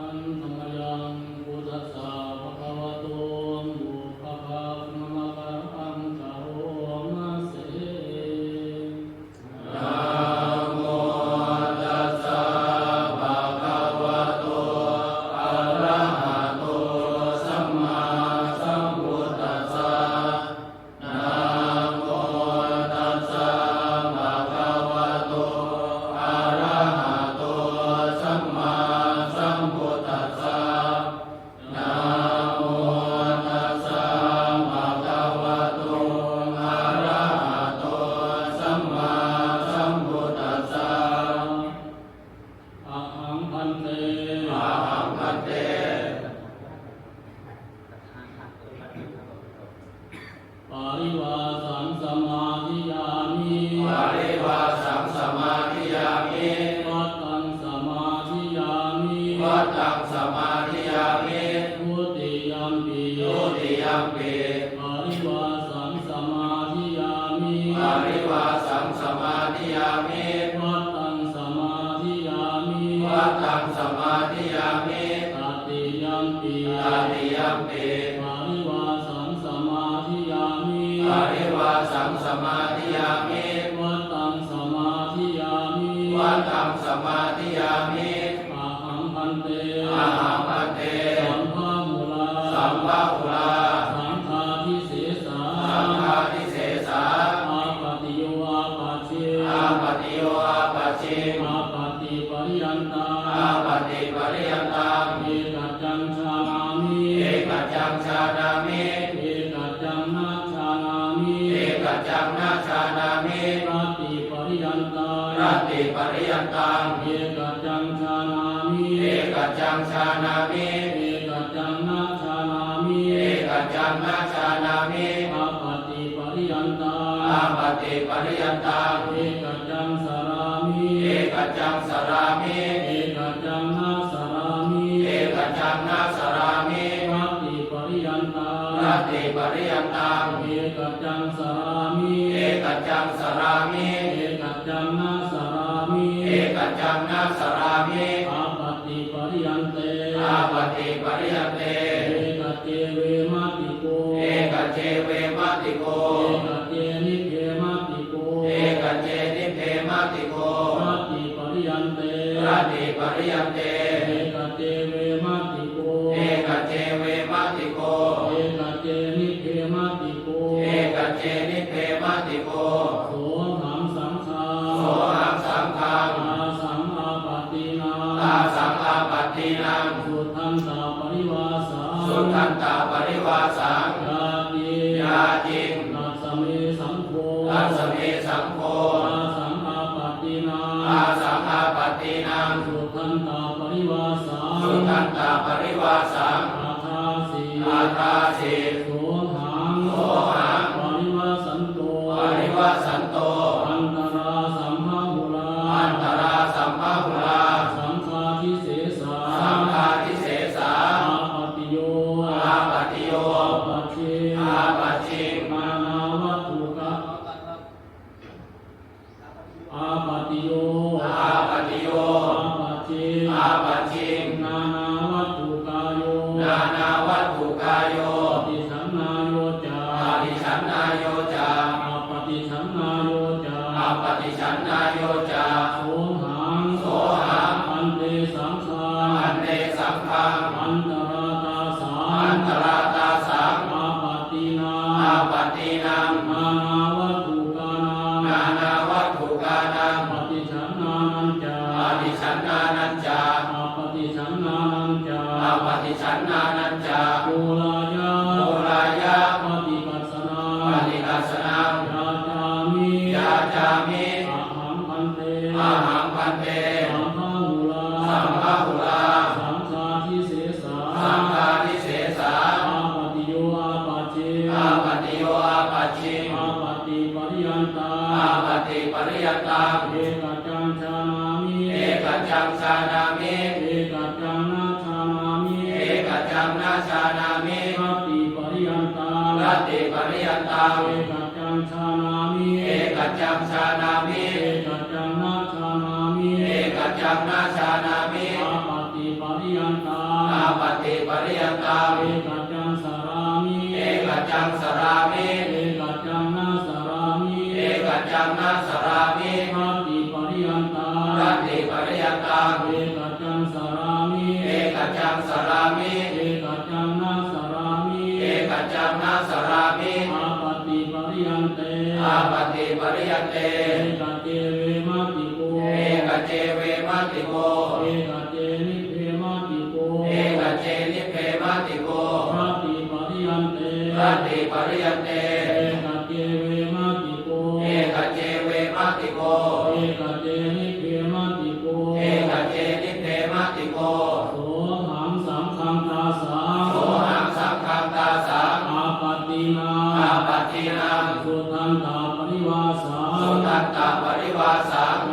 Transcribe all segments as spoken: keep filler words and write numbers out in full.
Samayaṃ buddhassa bhagavato pubbabhāganamakāraṃ karoma se. Namo tassa bhagavato arahato sammāsambuddhassa. Namo tassa bhagavato arahato sammāsambuddhassa. Namo tassa bhagavato arahato sammāsambuddhassa. Ahaṃ bhante. Ahaṃ bhante. Parivāsaṃ samādiyāmi. Parivāsaṃ samādiyāmi. Vataṃ samādiyāmi. Vataṃ samādiyāmi. Dutiyampi. Dutiyampi. Parivāsaṃ samādiyāmi. Parivāsaṃ samādiyāmi. Vataṃ samādiyāmi. Vataṃ samādiyāmi. Tatiyampi. Tatiyampi. Parivāsaṃ samādiyāmi. Parivāsaṃ samādiyāmi. Vataṃ samādiyāmi. Vataṃ samādiyāmi. Ahaṃ bhante. Ahaṃ bhante. Sambahulā. Sambahulā. Saṅghādisesā. Saṅghādisesā. Āpattiyo āpajjhe. Āpattiyo āpajjhe. Āpattipariyantā. Āpattipariyantā. Ekajjaṃ jānāmi. Ekajjaṃ jānāmi. Ekajjaṃ na jānāmi. Ekajjaṃ na jānāmi. Rattipariyantā. Rattipariyantā. Ekajjaṃ jānāmi. Ekajjaṃ jānāmi. Ekajjaṃ na jānāmi. Ekajjaṃ na jānāmi. Āpattipariyantā. Āpattipariyantā. Ekajjaṃ sarāmi. Ekajjaṃ sarāmi. Ekajjaṃ na sarāmi. Ekajjaṃ na sarāmi. Rattipariyantā. Rattipariyantā. Ekajjaṃ sarāmi. Ekajjaṃ sarāmi. Ekajjaṃ na sarāmi. Ekajjaṃ na sarāmi. Āpattipariyante. Āpattipariyante. Ekacce vematikko. Ekacce vematikko. Ekacce nibbematikko. Ekacce nibbematikko. Rattipariyante. Rattipariyante. Ekacce vematikko. Ekacce vematikko. Ekacce nibbematikko. Ekacce nibbematikko. Sohaṃ saṅghaṃ. Sohaṃ saṅghaṃ. Tāsaṃ āpattinaṃ. Tāsaṃ āpattinaṃ. Suddhantā parivāsaṃ. Suddhantā parivāsaṃ. Yāciṃ. Yāciṃ. Tassa me saṅgho. Tassa me saṅgho. Tāsaṃ āpattinaṃ. Tāsaṃ āpattinaṃ. Suddhantā parivāsaṃ. Suddhantā parivāsaṃ. Adāsi. Adāsi. Sohaṃ. Sohaṃ. Parivāsanto. Parivāsanto. Antarā sambahulā. Antarā sambahulā. Saṅghādisesā. Saṅghādisesā. Āpattiyo. Āpattiyo. Āpajjhe. Āpajjhe. Nānāvatthukā. Āpattiyo. Āpattiyo. Āpajjhe. Āpajjhe. Nānāvatthukāyo. Nānāvatthukāyo. Paṭichānāyo ca. Paṭichānāyo ca. Appaṭichānāyo ca. Appaṭichānāyo ca. Sohaṃ. Sohaṃ. Bhante saṅghaṃ. Bhante saṅghaṃ. Antarā tāsaṃ. Antarā tāsaṃ. Āpattinaṃ. Āpattinaṃ. Nānāvatthukānaṃ. Nānāvatthukānaṃ. Paṭichānānañca. Paṭichānānañca. Appaṭichānānañca. Appaṭichānānañca. Koḷāya. Koḷāya. Paṭikassanaṃ. Paṭikassanaṃ. Yācāmi. Yācāmi. Ahaṃ bhante. Ahaṃ bhante. Sambahulā. Sambahulā. Saṅghādisesā. Saṅghādisesā. Āpattiyo āpajjhe. Āpattiyo āpajjhe. Āpattipariyantā. Āpattipariyantā. Ekajjaṃ jānāmi. Ekajjaṃ jānāmi. Ekajjaṃ na jānāmi. Ekajjaṃ na jānāmi. Rattipariyantā. Rattipariyantā. Ekajjaṃ jānāmi. Ekajjaṃ jānāmi. Ekajjaṃ na jānāmi. Ekajjaṃ na jānāmi. Appaṭipariyantā. Pariyantā. Ekaccaṃ sarāmi. Ekaccaṃ sarāmi. Ekaccaṃ na sarāmi. Ekaccaṃ na sarāmi. Rattipariyantā. Rattipariyantā. Ekaccaṃ sarāmi. Ekaccaṃ sarāmi. Ekaccaṃ na sarāmi. Ekaccaṃ na sarāmi. Āpatti pariyante. Āpatti pariyante. Ekacce vematiko. Ekacce vematiko. Ekacce nibbhematiko. Ekacce nibbhematiko. Rattipariyante. Rattipariyante. Ekacce vematiko. Ekacce vematiko. Ekacce nibbhematiko. Ekacce nibbhematiko. Sohaṃ saṅghaṃ dasa. Sohaṃ saṅghaṃ dasa. Āpattinaṃ. Āpattinaṃ. Sudattaparivāsaṃ. Sudattaparivāsaṃ.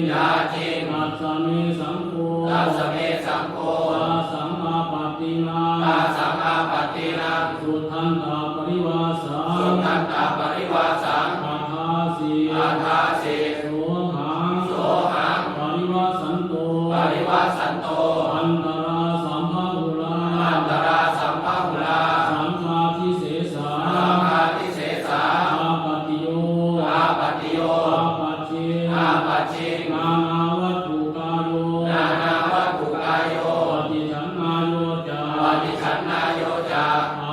Yāciṃ. Yāciṃ. Dassa me saṅgho. Dassa me saṅgho. Tāsaṃ āpattinaṃ. Tāsaṃ āpattinaṃ. Sudattaparivāsaṃ. Sudattaparivāsaṃ. Adāsi. Adāsi. Sohaṃ. Sohaṃ. Parivāsanto. Parivāsanto. Antarāsambahulā. Antarāsambahulā. Saṅghādisesā. Saṅghādisesā. Āpattiyo. Āpattiyo. Āpajjiṃ. Āpajjiṃ. Nānāvatthukāyo. Nānāvatthukāyo. Paṭichannāyo ca. Paṭichannāyo ca.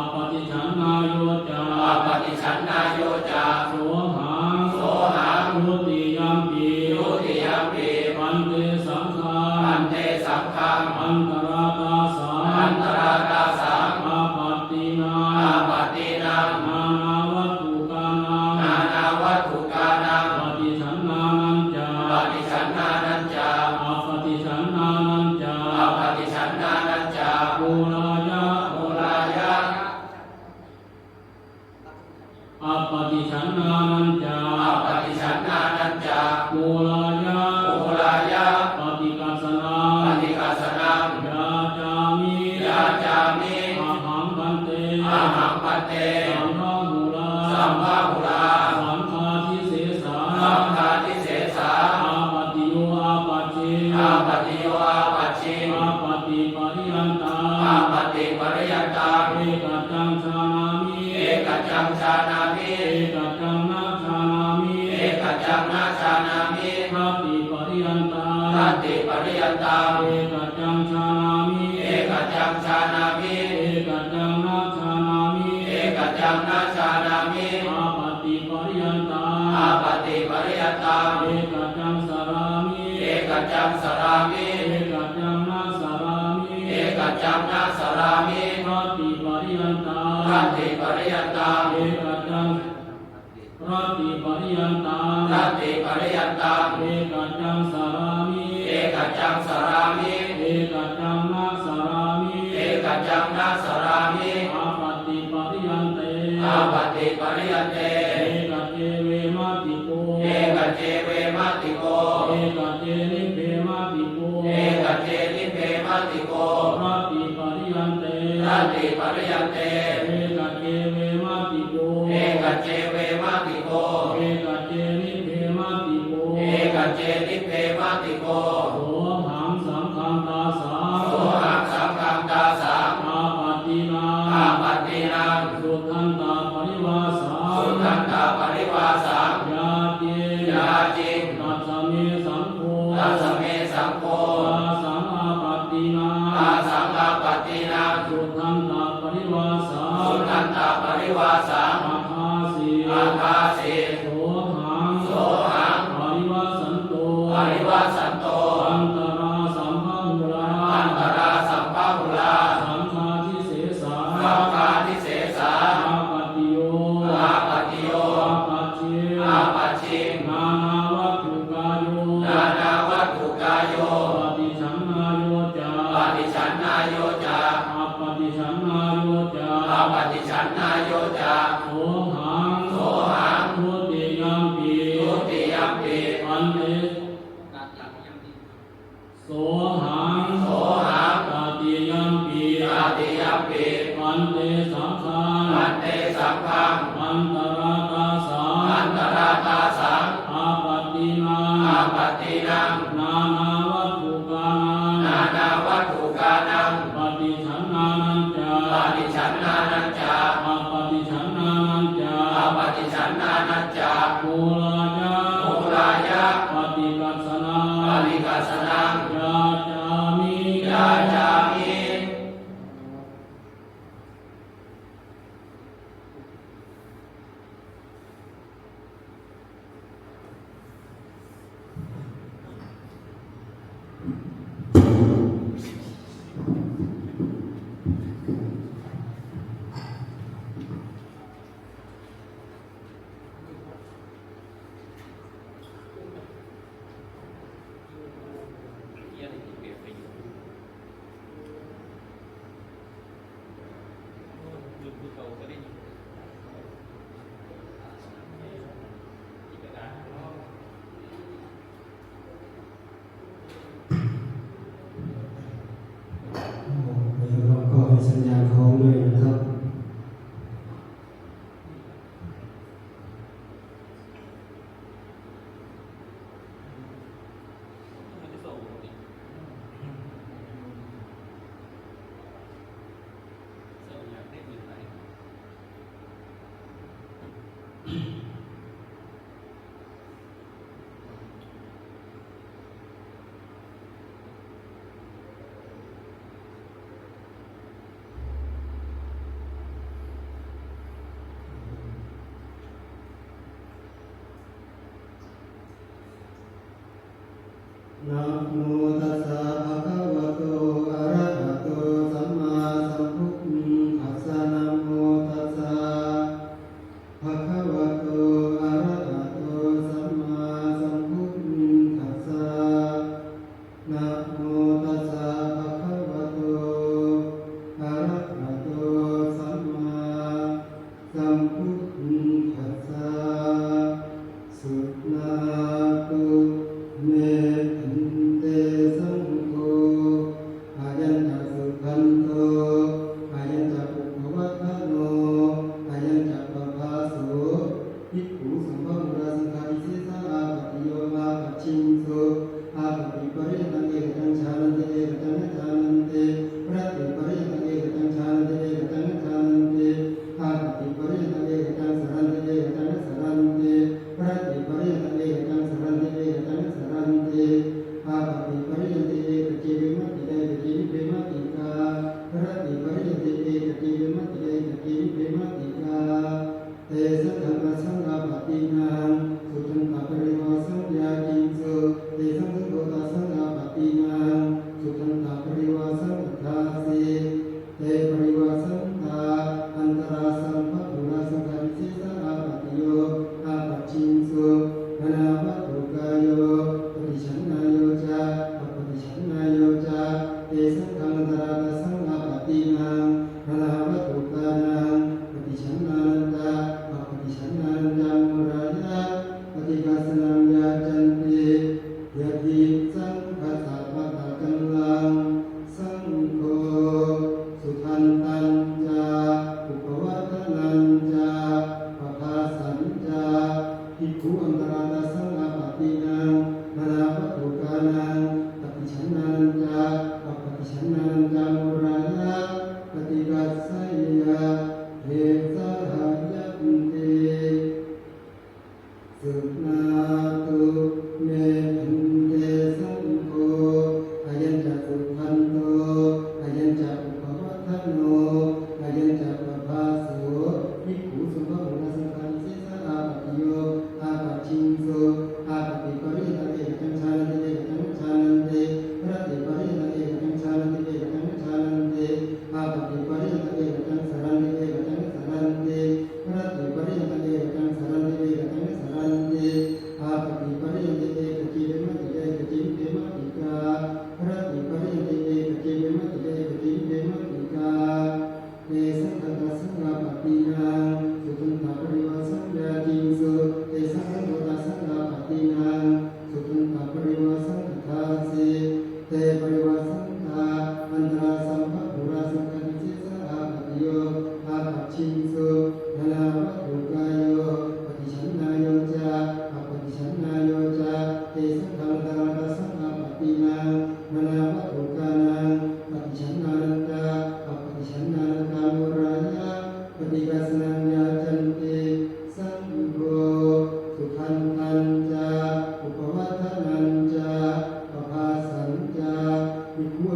Appaṭichannāyo ca. Appaṭichannāyo ca. Sohaṃ. Sohaṃ. Dutiyampi. Dutiyampi. Bhante saṅghaṃ. Bhante saṅghaṃ. Antarādasaṃ. Antarādasaṃ. Āpattinaṃ. Āpattinaṃ. Nānāvatthukānaṃ. Nānāvatthukānaṃ. Paṭichannānañca. Paṭichannānañca. Appaṭichannānañca. Appaṭichannānañca. Mūlāya. Mūlāya. Appaṭichannānañca. Appaṭichannānañca. Mūlāya. Mūlāya. Paṭikassanaṃ. Paṭikassanaṃ. Yācāmi. Yācāmi. Ahaṃ bhante. Ahaṃ bhante. Sambahulā. Sambahulā. Saṅghādisesā. Saṅghādisesā. Āpattiyo āpajjiṃ. Āpattiyo āpajjiṃ. Āpattipariyantā. Āpattipariyantā. Ekaccaṃ jānāmi. Ekaccaṃ jānāmi. Ekaccaṃ na jānāmi. Ekaccaṃ na jānāmi. Rattipariyantā. Rattipariyantā. Ekaccaṃ jānāmi. Ekaccaṃ jānāmi. Ekaccaṃ na jānāmi. Ekaccaṃ na jānāmi. Āpattipariyantā. Āpattipariyantā. Ekaccaṃ sarāmi. Ekaccaṃ sarāmi. Ekaccaṃ na sarāmi. Ekaccaṃ na sarāmi. Rattipariyantā. Rattipariyantā. Ekaccaṃ. Rattipariyantā. Rattipariyantā. Ekaccaṃ sarāmi. Ekaccaṃ sarāmi. Ekaccaṃ na sarāmi. Ekaccaṃ na sarāmi. Āpattipariyante. Āpattipariyante. Ekacce vematiko. Ekacce vematiko. Ekacce nibbhematiko. Ekacce nibbhematiko. Rattipariyante. Rattipariyante. Ekacce vematiko. Ekacce vematiko. Ekacce nibbhematiko. Ekacce nibbhematiko. Sohaṃ saṅghaṃ dasa. Sohaṃ saṅghaṃ dasa. Āpattinaṃ. Āpattinaṃ. Sudattaparivāsaṃ. Sudattaparivāsaṃ. Yāciṃ. Yāciṃ. Dassa me saṅgho. Dassa me saṅgho. Tāsaṃ āpattinaṃ. Tāsaṃ āpattinaṃ. Sudattaparivāsaṃ. Sudattaparivāsaṃ. Adāsi. Adāsi. Sohaṃ. Sohaṃ. Parivāsanto. Parivāsanto. Antarāsambahulā. Antarāsambahulā. Saṅghādisesā. Saṅghādisesā. Āpattiyo. Āpattiyo. Āpajjiṃ. Āpajjiṃ. Nānāvatthukāyo. Nānāvatthukāyo. Paṭichannāyo ca. Paṭichannāyo ca. Appaṭichannāyo ca. Appaṭichannāyo ca. Sohaṃ. Sohaṃ. Dutiyampi. Dutiyampi. Bhante. Sohaṃ. Sohaṃ. Tatiyampi. Tatiyampi. Bhante saṅghaṃ. Bhante saṅghaṃ. Antarādasaṃ. Antarādasaṃ. Āpattinaṃ. Āpattinaṃ. Nānāvatthukānaṃ. Nānāvatthukānaṃ. Paṭichannā Namo tassa bhagavato arahato sammāsambuddhassa. Namo tassa bhagavato arahato sammāsambuddhassa. Namo tassa bhagavato arahato sammāsambuddhassa. Suṇātu me bhante saṅgho. Ayañca suddanto, ayañca pubbavaḍḍhano, ayañca pabhāso. Bhikkhu saṅghahāmura saṅghādisesā āpattiyo āpajjhiṃsu. Āpattipariyantā ekadaṃ jānanti ekadaṃ na jānanti. Parattipariyantā ekadaṃ jānanti ekadaṃ na jānanti. Āpattipariyantā ekadaṃ saranti ekadaṃ na saranti. Parattipariyantā ekadaṃ saranti ekadaṃ na saranti. Āpattipariyantā ekaci vimatti ekaci nibbhemattikā. Parattipariyantā ekaci vimatti ekaci nibbhemattikā. Tesaṃ dhammassaṃ āpattīnaṃ suddantapariyavāsaṃ yāciṃsu. Tesaṃ saṅghottasaṃ āpattīnaṃ suddantapariyavāsaṃ atthāsi. Te pariyavāsantā antarāsaṃ bhagahūlā saṅghādisesā āpattiyo āpajjhiṃsu. Nānāvatthukāyo paṭichāṇāyo ca appaṭichāṇāyo ca. Tesaṃ kāmantarātassaṃ āpattīnaṃ nānāvatthukānaṃ paṭichāṇānañca appaṭichāṇānañca mūlāya paṭigassanaṃ yācanti. Yadi saṅghassa pattacaraṃ saṅgho suddantañca pubbavaḍḍhanañca pabhāsañca. Bhikkhu antarātassaṃ āpattīnaṃ nānāvatthukānaṃ paṭichāṇānañca appaṭichāṇānañca mūlāya paṭigasseyya desayanti. Suṇātu me bhante saṅgho. Ayañca suddanto, ayañca pubbavaḍḍhano, ayañca pabhāso. Bhikkhu saṅghahāmura saṅghādisesā āpattiyo āpajjhiṃsu. Āpattipariyantā ekadaṃ jānanti ekadaṃ na jānanti. Parattipariyantā ekadaṃ jānanti ekadaṃ na jānanti. Āpattipariyantā ekadaṃ saranti ekadaṃ na saranti. Parattipariyantā ekadaṃ saranti ekadaṃ na saranti. Āpattipariyantā ekaci vimatti ekaci nibbhemattikā. Parattipariyantā ekaci vimatti ekaci nibbhemattikā. Tesaṃ dhammassaṃ āpattīnaṃ suddantapariyavāsaṃ yāciṃsu. Tesaṃ saṅghottasaṃ āpattīnaṃ suddantapariyavāsaṃ atthāsi. Te pariyavāsantā antarāsaṃ bhagahūlā saṅghādisesā āpattiyo āpajjhiṃsu. Nānāvatthukāyo paṭichāṇāyo ca appaṭichāṇāyo ca. Tesaṃ kāmantarātassaṃ āpattīnaṃ nānāvatthukānaṃ paṭichāṇānañca appaṭichāṇānañca mūlāya paṭigassanaṃ yācanti. Saṅgho suddantañca pubbavaḍḍhanañca pabhāsañca. Bhikkhu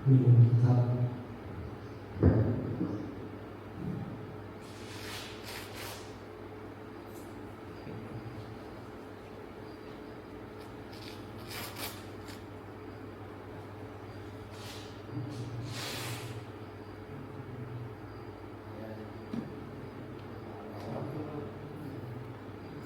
นิมนต์ครับ ข